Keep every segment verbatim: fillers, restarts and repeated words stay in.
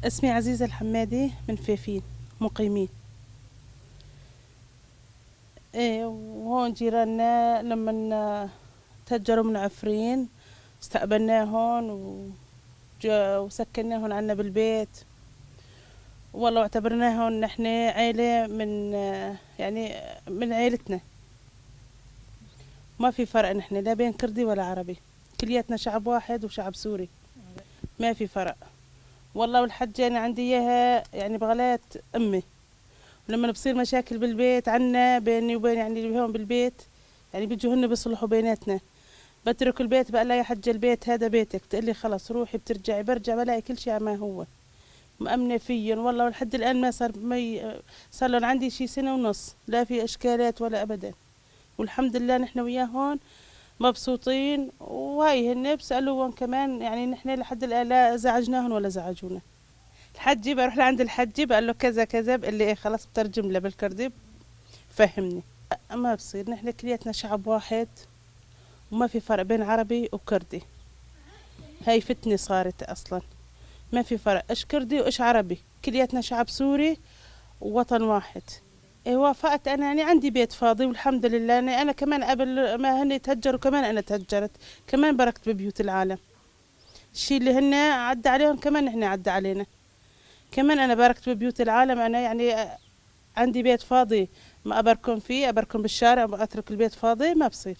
اسمي عزيزة الحمادي من فيفين، مقيمين. إيه، وهون جيراننا لمن، آه، تهجروا من عفرين استقبلناهم و-، جا-، وسكناهم عنا بالبيت. والله اعتبرناهم نحن عيلة من، آه، يعني، من عيلتنا. ما في فرق نحن لا بين كردي ولا عربي، كلياتنا شعب واحد وشعب سوري، ما في فرق. والله والحجة أنا عندي إياها يعني بغلاية أمي، ولما بصير مشاكل بالبيت عنا بيني وبين يعني اللي هون بالبيت، يعني بيجوا هن بيصلحوا بيناتنا. بترك البيت، بقول لها: "يا حجة، البيت هذا بيتك." بتقول لي: "خلص روحي." بترجعي، برجع بلاقي كل شيء ما هو، مأمنة فيهم والله، ولحد الآن ما صار مي-، صار لهم عندي شي سنة ونص، لا في إشكالات ولا أبدًا. والحمد لله نحن وياهم مبسوطين، وهاي هن بسألوهم كمان، يعني نحن لحد الآن لا زعجناهم ولا زعجونا. الحجي، بروح لعند الحجي بقول له كذا كذا، بقول لي: "إيه خلص"، بترجم له بالكردي، بفهمني. ما بصير، نحن كلياتنا شعب واحد وما في فرق بين عربي وكردي. هاي فتنة صارت أصلًا، ما في فرق إيش كردي وإيش عربي، كلياتنا شعب سوري ووطن واحد. إيه، وافقت أنا، يعني عندي بيت فاضي والحمد لله. أنا، أنا كمان قبل ما هن يتهجروا كمان أنا تهجرت، كمان باركت ببيوت العالم. الشي اللي هن عدى عليهم كمان نحن عدى علينا. كمان أنا باركت ببيوت العالم، أنا يعني، آه، عندي بيت فاضي ما أبركن فيه، أبركن بالشارع، أترك البيت فاضي، ما بصير.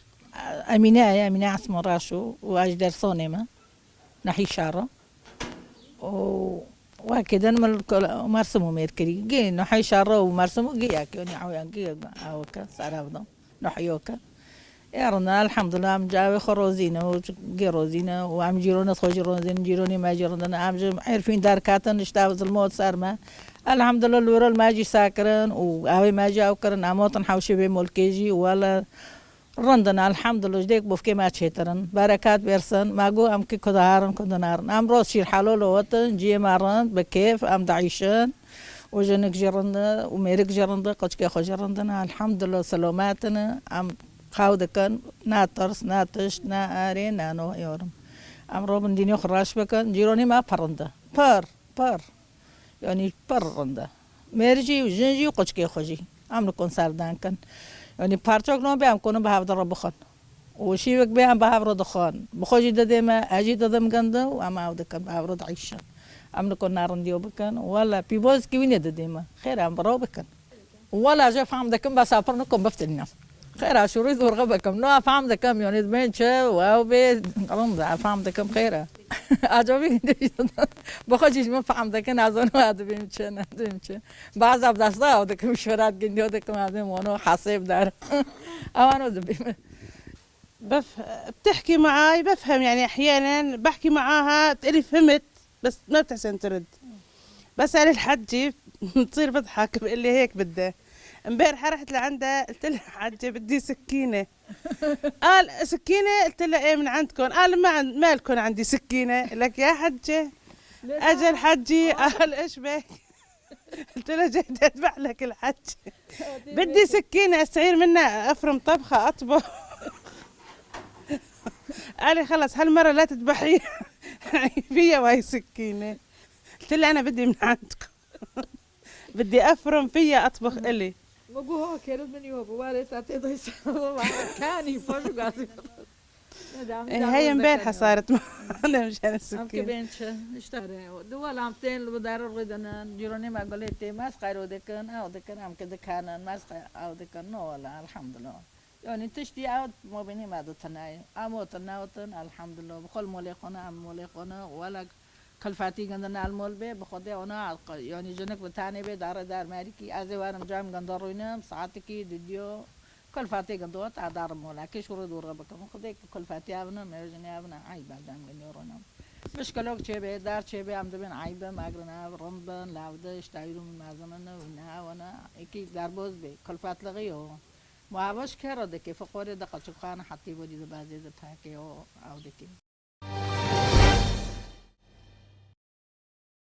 ئەمینەیە، ئەمینە عسمۆ ڕاش و واژ دەرسۆنێمە نەحی شارڕۆ. و واکێدەن مەرسم و مێرکری گێ نەحی شارڕۆ و مەرسم و گێ یاکێنی ئەویان گێ ئاوەکە سارا بدەم نەحیۆکە. ئێڕنا الحمدلله ئەم جاوێ خۆ ڕۆزینە و گێ ڕۆزینە و ئەم جیرۆنە خۆشی ڕۆزین جیرۆنی ماجی ڕندنە ئەم ژم عێرفین دارکاتن شتا زلمۆت سەرمە. الحمدلله لورە ماجی ساکرن و ئاوێ ماجی ئاوکردن ئامۆتن حەوشێ بێ مۆلکێژی وەڵە ڕەندن الحمدلله ژدێک بۆفکێ ما چێترن بەرەکات بێرسن ماگو ئەم کی کودهارن کودنارن ئەم ڕۆز شیر حەلۆ لۆوەتن جیێ ما ڕەند بە کێف ئەم دەعیشن و ژنک ژێ ڕەندە و مێرک ژێ ڕەندە قەچکێ خۆ ژێ ڕەندن الحمدلله سەلۆماتنە ئەم قاو دەکەن ناتەرس ناتشت نا ئارێ نانۆ یۆرم ئەم ڕۆ بندینی خڕاش بکەن جیرۆنی ما پەڕندە پەر پەر یانی پڕ ڕەندە. مێرژی و ژنجی و قوچکێ خۆژی ئەم لە کۆن ساردان کەن. یانی پارچۆک نۆ بێ ئەم کۆنە بە هاودەڕە بخۆن. و شیوک بێ ئەم بە هاوڕۆ دەخۆن. بخۆژی دەدێمە ئەژی دەدەم گەندە و ئەم ئاو دەکەن بە هاوڕۆ دەعیشن. ئەم لە کۆن ناڕندیەوە بکەن وەلا پیبۆزکی وینێ دەدێمە خێر ئەم بڕەو بکەن. وەلا ژێ فام دەکەم بە ساپڕ نکۆم بەفتنە. خێرا شوڕی زۆرغە بەکەم نۆ فام دەکەم یۆنێت بێن چە واو بێ ڕەمدا فام دەکەم خێرە. ئاجۆبی بەخۆ جیژمە فام دەکەن ئازۆن وا دەبێم چە نادەم چە. باز ئەبداسدا ئەو دەکەم شۆرات گەندیۆ دەکەم ئادێم وەنۆ حەسێب دار. ئەوانۆ دەبێمە. بف-، بتحكي معاي بفهم، يعني أحيانًا بحكي معاها تقولي فهمت، بس ما بتحسن ترد. بسأل الحجي بتصير بضحك، بقول لي هيك بدها. امبارحة رحت لعندها قلت لها: "حجة بدي سكينة." قال: "سكينة؟" قلت لها: "إيه من عندكم." قال: "ما عند-، مالكم عندي سكينة." لك يا حجة. أجا الحجي قال: "إيش بك؟" قلت له: "جاي بدي أذبح لك الحجة." "بدي سكينة أستعير منها أفرم طبخة أطبخ." قال لي: "خلص هالمرة لا تذبحيها." فيها وهي سكينة. قلت له: "أنا بدي من عندكم." بدي أفرم فيها أطبخ إلي. Mugu ho kêrû min yo bi warê te tê daysa. Kanî xweş û gazî. إيه، هي امبارحة صارت معنا مشان السكين. Em kibên çi? Îşte. Duwa lam tên li dare rûdinin, cîronê me gulê tê, mez qayro dikin, ew dikin, em ki dikanin, mez qay-, ew dikin, no wala, elhamdulillah. Yanî tiştî ew mobînî me di tine ye. Em otin newtin, elhamdulillah. Bi xwe li molê xwe ne, em molê xwe ne, wala Kulfatî gindin el mol bê, bi Xwedê ona, yanî jinik bi tanê bê, darê dar merîkî, ez ê werim cem ginda rûynim, saetikî, didiyo, kulfatê gindo, ta darim molekê, şûrê dûrê bikim. Xwedê ki kulfatî evine, mêr jinê evine, eyb e cem gindiyo rûynim. Bişkilok çêbê, dar çêbê, em dibên eyb e, megrin ev, rind bin, lav de, işte, yûrû min mezin in, wî ne, ew ne, êkî derboz bê, kulfatlixî yo. Muhavoş kero dikê, fiqorê de qeçixane hetî bo dî de bazê de pekê o, ew dikê.